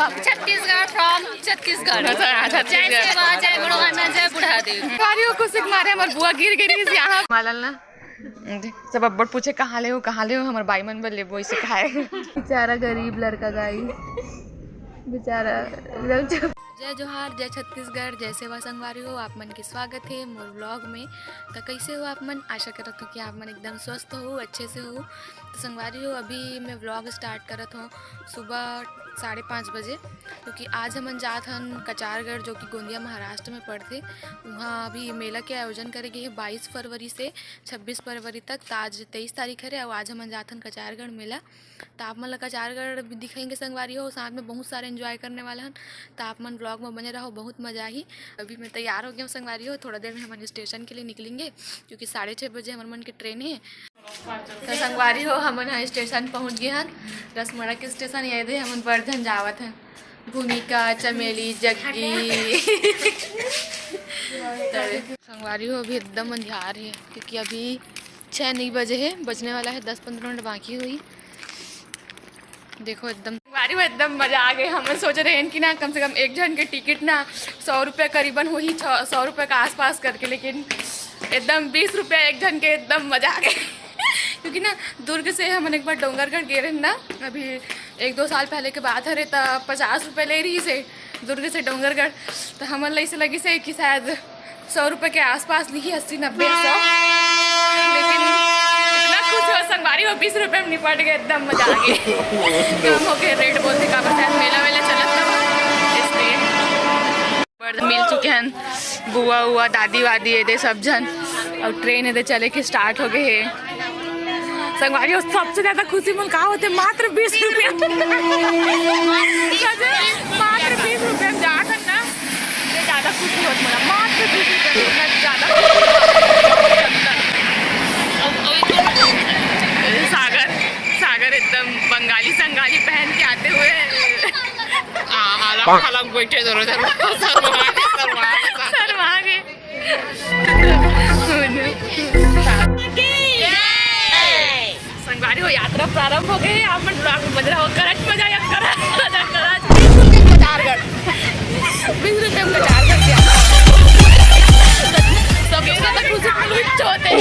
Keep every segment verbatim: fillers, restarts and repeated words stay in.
Chhattisgarh from Chhattisgarh. अच्छा, हाँ, छत्तीसगढ़। जय सेवा, जय बड़ो भाई, मैं जय बुढ़ादेव। संगवारी हो, खुशी के मारे हमर बुआ गिर गई रहिस यहाँ। मालल ना, सब अब्बड़ पूछे, "कहाँ ले हो, कहाँ ले हो?" हमर बाई मन बर लेबो, इसे खाए। बेचारा गरीब लड़का गाई, बेचारा। जय जोहार, जय छत्तीसगढ़, जय सेवा संगवारी हो, आप मन के स्वागत हे मोर vlog में। तो कैसे हो आप मन? आशा करत हो कि आप मन एकदम स्वस्थ हो, अच्छे से हो। तो संगवारी हो, अभी मैं vlog start करत हूँ सुबह साढ़े पाँच बजे, क्योंकि आज हमन जात हन कचारगढ़, जो कि गोंदिया महाराष्ट्र में पड़थे। वहाँ अभी मेला के आयोजन करे गे हे बाईस फरवरी से छब्बीस फरवरी तक। तो आज तेईस तारीख हरे, और आज हमन जात हन कचारगढ़ मेला। तो आप मन ला कचारगढ़ भी दिखाएंगे संगवारी हो, साथ में बहुत सारे enjoy करने वाला हन। तो आप मन vlog में बने रहो, बहुत मजा आही। अभी मैं तैयार हो गया हूँ संगवारी हो, थोड़ा देर में हमन स्टेशन के लिए निकलेंगे, क्योंकि साढ़े छः बजे हमर मन के ट्रेन है। तो संगवारी हो, हमन ह स्टेशन पहुंच गए हन, रसमड़ा के स्टेशन। ये दे हमन बड़ झन जावत हन, भूमिका, चमेली, जग्गी। तो संगवारी हो, अभी एकदम अंधियार है, क्योंकि अभी छः नहीं बजे है, बजने वाला है, दस पंद्रह मिनट बाकी हुई। देखो एकदम संगवारी हो, एकदम मजा आ गए। हमन सोच रहे हैं कि ना, कम से कम एक झन के टिकट ना सौ रुपये करीबन होही, छः सौ रुपये के आसपास करके, लेकिन एकदम बीस रुपये एक झन के, एकदम मजा आ गए। क्योंकि ना, दुर्ग से हमन एक बार डोंगरगढ़ गए रहे ना, अभी एक दो साल पहले के बात हरे, त पचास रुपये ले रहिस हे दुर्ग से डोंगरगढ़। तो हमन ला ऐसे लगिस हे कि शायद सौ रुपये के आसपास लिही, अस्सी, नब्बे, सौ। लेकिन इतना खुश हो संगवारी हो, बीस रुपये में निपट गए, एकदम मजा आ गए। कम हो गए रेट बोलते का, बस शायद मेला वेला चलत ना, इसलिए। बड़ मिल चुके हैं बुआ उआ, दादी वादी, ये दे सब झन। और ट्रेन ये दे चले के स्टार्ट हो गए है। संगवारी हो, सबसे ज्यादा खुशी मोला का होथे, मात्र बीस रुपया। सच में, मात्र बीस रुपया में जात हन ना, ये ज्यादा खुशी होत मोला, मात्र बीस रुपया में इतना ज्यादा खुशी होत। सागर, सागर एकदम बंगाली संगाली पहन के आते हुए आ, अलग अलग बैठे दोनों, शर्मा गए, शर्मा गए, शर्मा गए। शर्मा गए। संगवारी हो, यात्रा प्रारंभ हो गई। आप मन vlog में बने रहो, करज मजा या करज मजा, करज। बीस रुपये में कचारगढ़। बीस रुपये में कचारगढ़ क्या? सबसे ज्यादा खुशी पुलवित होते हैं।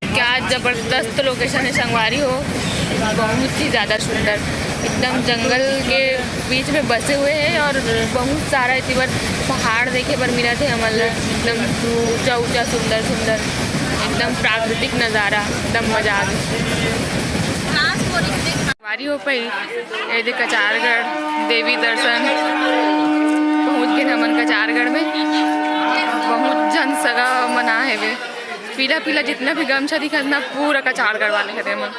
क्या जबरदस्त लोकेशन है संगवारी हो, बहुत ही ज़्यादा सुंदर, एकदम जंगल के बीच में बसे हुए हैं और बहुत सारा इति बर पहाड़ देखे बर मिलत हे हमन ला, एकदम ऊंचा ऊंचा, सुंदर सुंदर, एकदम प्राकृतिक नज़ारा, एकदम मजा आ गया। संगवारी हो, पहली ये दे कचारगढ़ देवी दर्शन, पहुंच गए हमन कचारगढ़ में। बहुत झन सगा मन आए हवे, पीला पीला जितना भी गमछा दिखत ना, पूरा कचारगढ़ वाले हरे मन।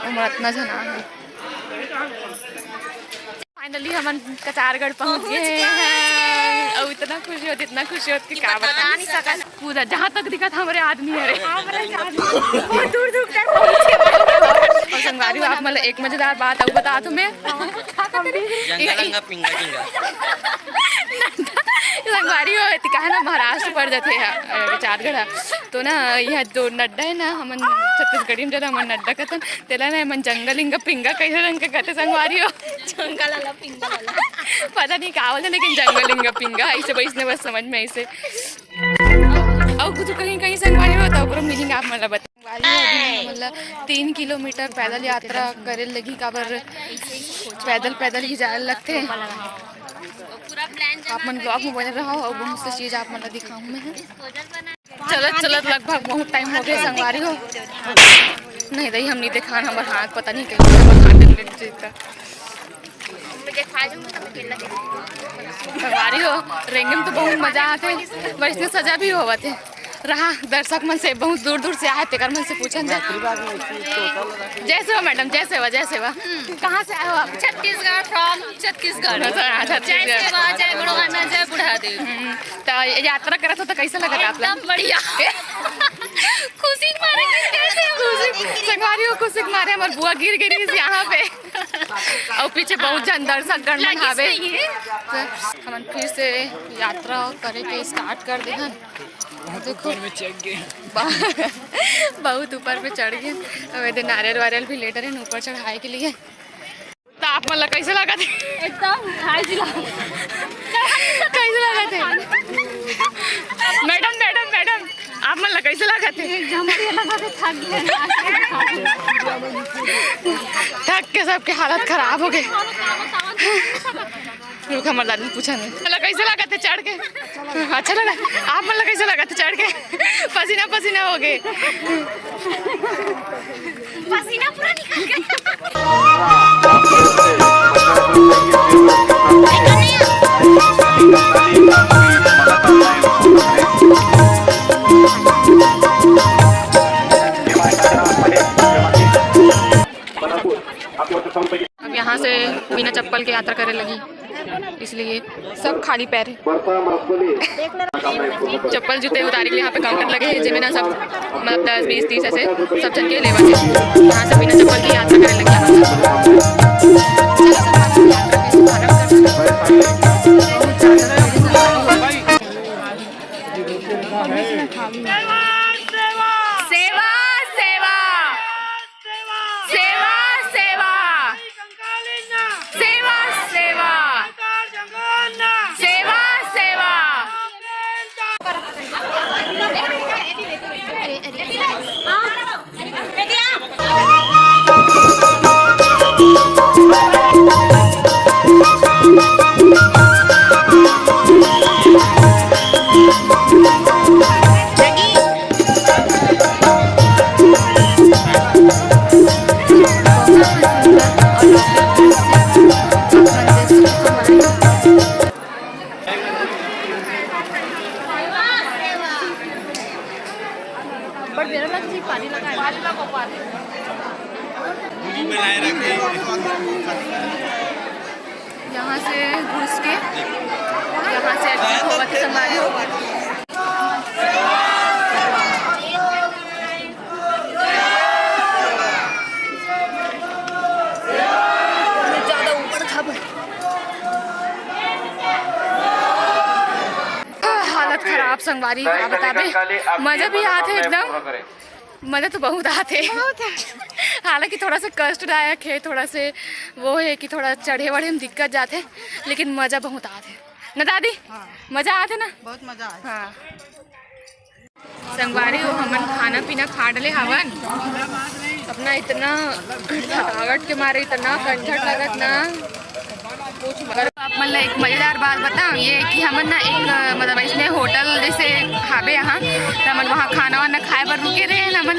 ओमन अतना झन आए हे। Finally हमन कचारगढ़ पहुंच गए हैं। और इतना खुशी होत, इतना खुशी होत कि का बता नहीं सकत। पूरा जहाँ तक दिखत हमरे आदमी हरे। बहुत दूर दूर तक पहुंचे। और संगवारी हो, आप मन ला एक मजेदार बात और बता तुम्हें। जंगल अंगा पिंगा टिंगा। संगवारी हो, एती कहा ना महाराष्ट्र पड़ जाते हैं, अ, कचारगढ़। तो ना, यह जो नड्डा है ना, हमन छत्तीसगढ़ी में जरा हमन नड्डा कहथन, तेला ना हमन जंगल इंगा पिंगा कइसे रंग के कहते संगवारी हो। जंगल वाला पिंगा वाला। पता नहीं का बोलते, लेकिन जंगल इंगा पिंगा, ऐसे वैसने बस समझ में ऐसे। और कुछ कहीं, कहीं संगवारी हो, तो ओकरो meaning आप मन ला बता। संगवारी हो, अभी हमन ला तीन किलोमीटर पैदल यात्रा करे लगी, काबर पैदल, पैदल ही जाए लगते हैं। आप मन vlog में बने रहो और बहुत सी चीज आप मन ला दिखाऊं मैं। चलत चलत लगभग बहुत टाइम हो गया संगवारी हो। नहीं दई, हम नहीं देखान, हमर हाथ पता नहीं कैसे हमर हाथ में लेट जीता। संगवारी हो, रेंगे में तो बहुत मजा आते, वैसने सजा भी होवत है। रहा दर्शक मन से बहुत दूर दूर से आए, तेकर मन से पूछन जा। जय सेवा मैडम, जय सेवा, जय सेवा। कहाँ से आए हो आप? छत्तीसगढ़, from छत्तीसगढ़। अच्छा, हाँ, छत्तीसगढ़। जय सेवा, जय बड़ो भाई, मैं जय बुढ़ादेव। हम्म, तो यात्रा करत हो तो कैसे लगत आप लोग? एकदम बढ़िया। खुशी के मारे गिर गए थे हम लोग। खुशी, संगवारी हो, खुशी के मारे हमर बुआ गिर गई थी यहाँ पे। और पीछे बहुत जन दर्शक गण मन हावे। तो हमन फिर से यात्रा करे के स्टार्ट कर दे हन। देखो, ऊपर में चढ़ गए। बहुत ऊपर में चढ़ गए। अब एदे नारियल वारियल भी ले डरे हैं ऊपर चढ़ाए के लिए। तो आप मन ला कैसे लगत है? एकदम हाय जिला। कैसे लगत है? मैडम, मैडम, मैडम, आप मन ला कैसे लगत है? एकदम बढ़िया लगत है, थक गए। थक के सबके हालत खराब हो गए। रुक, हमारे दादी ने पूछा नहीं। मतलब कैसे लगा थे चढ़ के? अच्छा लगा। आप मतलब कैसे लगा थे चढ़ के? पसीना पसीना हो गए। पसीना पूरा निकल गया। अब यहाँ से बिना चप्पल के यात्रा करे लगी, इसलिए सब खाली पैर है। चप्पल जूते उतारे के लिए यहाँ पे काउंटर लगे हैं, जिनमें ना सब मतलब दस बीस तीस ऐसे सब जन के लेवा है। यहाँ से बिना चप्पल के यात्रा करे लगी। सेवा, सेवा। सेवा, सेवा। सेवा, सेवा। सेवा, सेवा। यहाँ से घुस के यहाँ से exit होगा तो संभाल लो। ज़्यादा ऊपर था भाई। हालत खराब संगवारी, का बताबे। मजा भी आथे एकदम। मजा तो बहुत आथे। हालांकि थोड़ा सा कष्टदायक है, थोड़ा से वो है कि थोड़ा चढ़े वढ़े में दिक्कत जाथे, लेकिन मजा बहुत आथे ना दादी? हाँ। मजा आथे ना? बहुत मजा आथे। हाँ। संगवारी हो, हमन खाना पीना खा डले हवन। अपना इतना थकावट के मारे इतना कंझट लगत ना, कुछ मगर आप मन ला एक मजेदार बात बताऊं, ये कि हमन ना एक, मतलब, इसने होटल जैसे हाबे यहाँ, तो हमन वहाँ खाना वाना खाए बर रुके रहे ना हमन।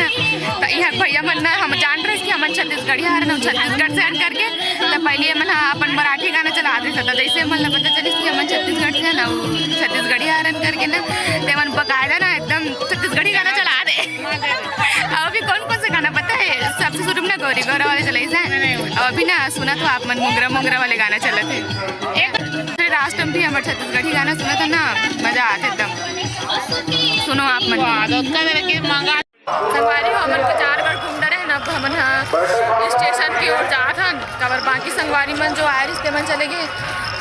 तो यहाँ भैया मन ना हम जान रहे कि हमन छत्तीसगढ़िया हरन, हम छत्तीसगढ़ से हन करके। तो पहले हमन ह अपन मराठी गाना चला दे सकता, जैसे हमन ला पता चलिस कि हमन छत्तीसगढ़ से हन, छत्तीसगढ़िया हरन करके ना, ते मन बकायदा ना एकदम छत्तीसगढ़ी गाना चला दे। अभी कौन कौन से गाना पता है? सबसे शुरू में ना गौरी गौरा वाले चलाइस है, अभी ना सुनत हो आप मन मोंगरा मोंगरा वाले गाना चलत है। एक फिर राष्ट्रम भी हमर छत्तीसगढ़ी गाना सुनत है ना, मजा आथे एकदम। सुनो आप मन। संगवारी हो, हमन के चार बार घूम डरे हैं ना, अब हमन ह स्टेशन की ओर जात हन। काबर बाकी संगवारी मन जो आए रिहिस ते मन चले गए,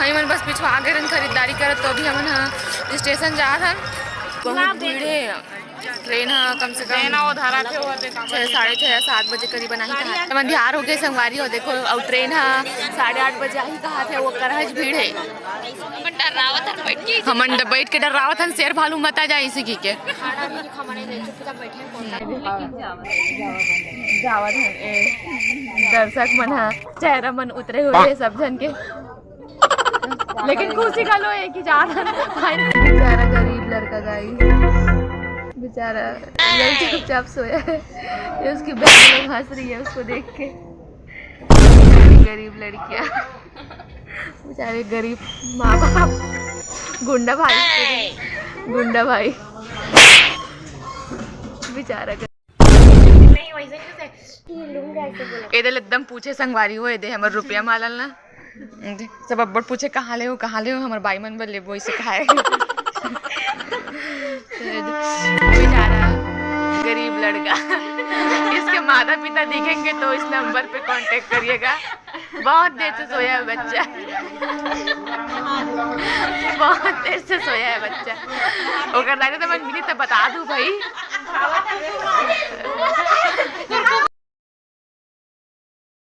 हमन बस पिछवा गे रहन खरीदारी करत, तो अभी हमन ह स्टेशन जात हन। बहुत भीड़ है, ट्रेन ह कम से कम छः, साढ़े छः या सात बजे करीबन आही कहा। हमन धियार हो गए संगवारी हो, देखो, और ट्रेन ह साढ़े आठ बजे आही कहा थे, वो करहज भीड़ है। हमन डर्रावत हन बैठ के। हमन ड-, बैठ के डर्रावत हन, शेर भालू मत आ जाए इसी की के। जावत हन, ए, दर्शक मन ह, चेहरा मन उतरे हुए हे सब झन के। लेकिन खुशी घलो हे कि जात हन। बेचारा गरीब लड़का guys। बेचारा लड़की चुपचाप सोया है। ये उसकी बहन लोग हंस रही है उसको देख के। बेचारी गरीब लड़कियां, बेचारे गरीब माँ बाप। गुंडा भाई, गुंडा भाई बेचारा। एदे ले एकदम पूछे संगवारी हो, एदे हमर रुपया मालल ना। एदे सब अब्बड़ पूछे, "कहाँ ले हो, कहाँ ले हो?" हमर बाई मन बर लेबो, इसे कहा है। बेचारा गरीब लड़का। इसके माता पिता दिखेंगे तो इस नंबर पे कांटेक्ट करिएगा। बहुत देर से सोया है बच्चा। बहुत देर से सोया है बच्चा। ओकर दादा तो मन मिली तो बता दूं भाई।